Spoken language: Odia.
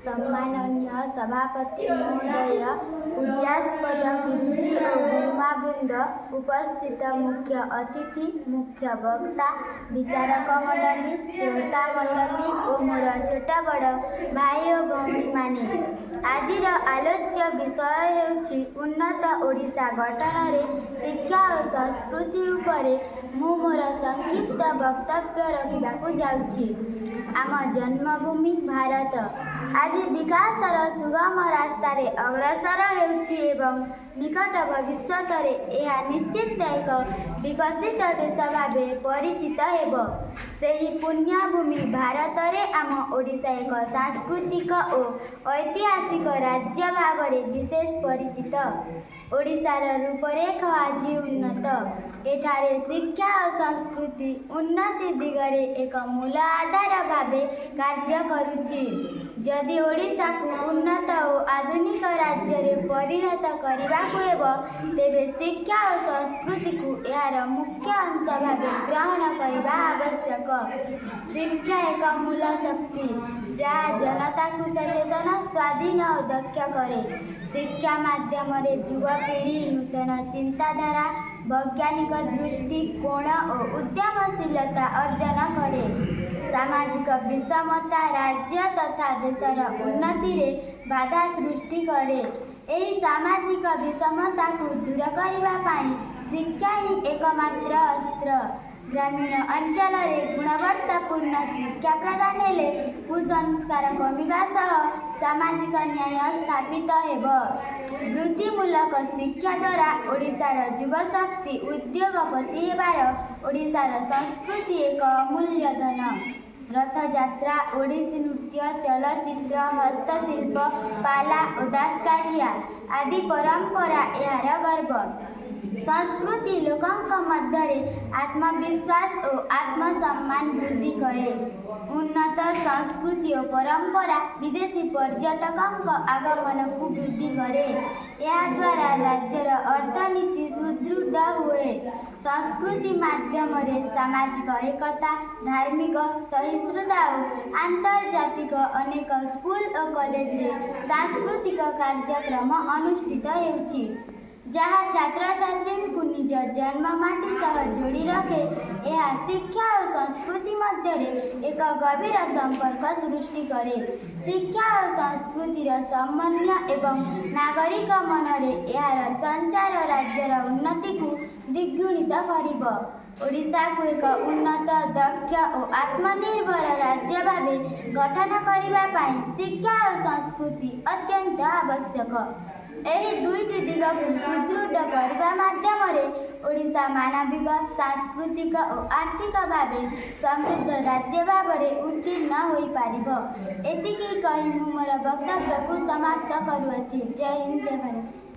ସମ୍ମାନନୀୟ ସଭାପତି ମହୋଦୟ, ପୂଜ୍ୟାସ୍ପଦ ଗୁରୁଜୀ ଓ ଗୁରୁମା ବୃନ୍ଦ, ଉପସ୍ଥିତ ମୁଖ୍ୟ ଅତିଥି, ମୁଖ୍ୟ ବକ୍ତା, ବିଚାରକ ମଣ୍ଡଳୀ, ଶ୍ରୋତା ମଣ୍ଡଳୀ ଓ ମୋର ଛୋଟ ବଡ଼ ଭାଇ ଓ ଭଉଣୀମାନେ, ଆଜିର ଆଲୋଚ୍ୟ ବିଷୟ ହେଉଛି ଉନ୍ନତ ଓଡ଼ିଶା ଗଠନରେ ଶିକ୍ଷା ଓ ସଂସ୍କୃତି ଉପରେ ମୁଁ ମୋର ସଂକ୍ଷିପ୍ତ ବକ୍ତବ୍ୟ ରଖିବାକୁ ଯାଉଛି। ଆମ ଜନ୍ମଭୂମି ଭାରତ ଆଜି ବିକାଶର ସୁଗମ ରାସ୍ତାରେ ଅଗ୍ରସର ହେଉଛି ଏବଂ ନିକଟ ଭବିଷ୍ୟତରେ ଏହା ନିଶ୍ଚିତ ଏକ ବିକଶିତ ଦେଶ ଭାବେ ପରିଚିତ ହେବ। ସେହି ପୁଣ୍ୟଭୂମି ଭାରତରେ ଆମ ଓଡ଼ିଶା ଏକ ସାଂସ୍କୃତିକ ଓ ଐତିହାସିକ ରାଜ୍ୟ ଭାବରେ ବିଶେଷ ପରିଚିତ। ଓଡ଼ିଶାର ରୂପରେଖ ଆଜି ଉନ୍ନତ। ଏଠାରେ ଶିକ୍ଷା ଓ ସଂସ୍କୃତି ଉନ୍ନତି ଦିଗରେ ଏକ ମୂଳ ଆଧାର ଭାବେ କାର୍ଯ୍ୟ କରୁଛି। ଯଦି ଓଡ଼ିଶାକୁ ଉନ୍ନତ ଓ ଆଧୁନିକ ରାଜ୍ୟରେ ପରିଣତ କରିବାକୁ ହେବ, ତେବେ ଶିକ୍ଷା ଓ ସଂସ୍କୃତିକୁ ଏହାର ମୁଖ୍ୟ ଅଂଶ ଭାବେ ଗ୍ରହଣ କରିବା ଆବଶ୍ୟକ। ଶିକ୍ଷା ଏକ ମୂଳ ଶକ୍ତି, ଯାହା ଜନତାକୁ ସଚେତନ, ସ୍ୱାଧୀନ ଓ ଦକ୍ଷ କରେ। ଶିକ୍ଷା ମାଧ୍ୟମରେ ଯୁବପିଢ଼ି ନୂତନ ଚିନ୍ତାଧାରା, ବୈଜ୍ଞାନିକ ଦୃଷ୍ଟିକୋଣ ଓ ଉଦ୍ୟମଶୀଳତା ଅର୍ଜନ କରେ। ସାମାଜିକ ବିଷମତା ରାଜ୍ୟ ତଥା ଦେଶର ଉନ୍ନତିରେ ବାଧା ସୃଷ୍ଟି କରେ। ଏହି ସାମାଜିକ ବିଷମତାକୁ ଦୂର କରିବା ପାଇଁ ଶିକ୍ଷା ହିଁ ଏକମାତ୍ର ଅସ୍ତ୍ର। ଗ୍ରାମୀଣ ଅଞ୍ଚଳରେ ଗୁଣବତ୍ତାପୂର୍ଣ୍ଣ ଶିକ୍ଷା ପ୍ରଦାନ ହେଲେ କୁସଂସ୍କାର କମିବା ସହ ସାମାଜିକ ନ୍ୟାୟ ସ୍ଥାପିତ ହେବ। ବୃତ୍ତିମୂଳକ ଶିକ୍ଷା ଦ୍ୱାରା ଓଡ଼ିଶାର ଯୁବଶକ୍ତି ଉଦ୍ୟୋଗପତି ହେବାର ଓଡ଼ିଶାର ସଂସ୍କୃତି ଏକ ଅମୂଲ୍ୟ ଧନ। ରଥଯାତ୍ରା, ଓଡ଼ିଶୀ ନୃତ୍ୟ, ଚଳଚ୍ଚିତ୍ର, ହସ୍ତଶିଳ୍ପ, ପାଲା ଓ ଦାସକାଠିଆ ଆଦି ପରମ୍ପରା ଏହାର ଗର୍ବ। ସଂସ୍କୃତି ଲୋକଙ୍କ ମଧ୍ୟରେ ଆତ୍ମବିଶ୍ୱାସ ଓ ଆତ୍ମସମ୍ମାନ ବୃଦ୍ଧି କରେ। ଉନ୍ନତ ସଂସ୍କୃତି ଓ ପରମ୍ପରା ବିଦେଶୀ ପର୍ଯ୍ୟଟକଙ୍କ ଆଗମନକୁ ବୃଦ୍ଧି କରେ। ଏହାଦ୍ୱାରା ରାଜ୍ୟର ଅର୍ଥନୀତି ସୁଦୃଢ଼ ହୁଏ। ସଂସ୍କୃତି ମାଧ୍ୟମରେ ସାମାଜିକ ଏକତା, ଧାର୍ମିକ ସହିଷ୍ଣୁତା ଓ ଆନ୍ତର୍ଜାତିକ ଅନେକ ସ୍କୁଲ ଓ କଲେଜରେ ସାଂସ୍କୃତିକ କାର୍ଯ୍ୟକ୍ରମ ଅନୁଷ୍ଠିତ ହେଉଛି, ଯାହା ଛାତ୍ରଛାତ୍ରୀଙ୍କୁ ନିଜ ଜନ୍ମମାଟି ସହ ଯୋଡ଼ି ରଖେ। ଏହା ଶିକ୍ଷା ଓ ସଂସ୍କୃତି ମଧ୍ୟରେ ଏକ ଗଭୀର ସମ୍ପର୍କ ସୃଷ୍ଟି କରେ। ଶିକ୍ଷା ଓ ସଂସ୍କୃତିର ସମନ୍ୱୟ ଏବଂ ନାଗରିକ ମନରେ ଏହାର ସଞ୍ଚାର ରାଜ୍ୟର ଉନ୍ନତିକୁ ଦ୍ୱିଗୁଣିତ କରିବ। ଓଡ଼ିଶାକୁ ଏକ ଉନ୍ନତ, ଦକ୍ଷ ଓ ଆତ୍ମନିର୍ଭର ରାଜ୍ୟ ଭାବେ ଗଠନ କରିବା ପାଇଁ ଶିକ୍ଷା ଓ ସଂସ୍କୃତି ଅତ୍ୟନ୍ତ ଆବଶ୍ୟକ। ଏହି ଦୁଇଟି ଦିଗକୁ ସୁଦୃଢ଼ କରିବା ମାଧ୍ୟମରେ ଓଡ଼ିଶା ମାନବିକ, ସାଂସ୍କୃତିକ ଓ ଆର୍ଥିକ ଭାବେ ସମୃଦ୍ଧ ରାଜ୍ୟ ଭାବରେ ଉତ୍ତୀର୍ଣ୍ଣ ହୋଇପାରିବ। ଏତିକି କହି ମୁଁ ମୋର ବକ୍ତବ୍ୟକୁ ସମାପ୍ତ କରୁଅଛି। ଜୟ ହିନ୍ଦ, ଜୟ ଭାରତ।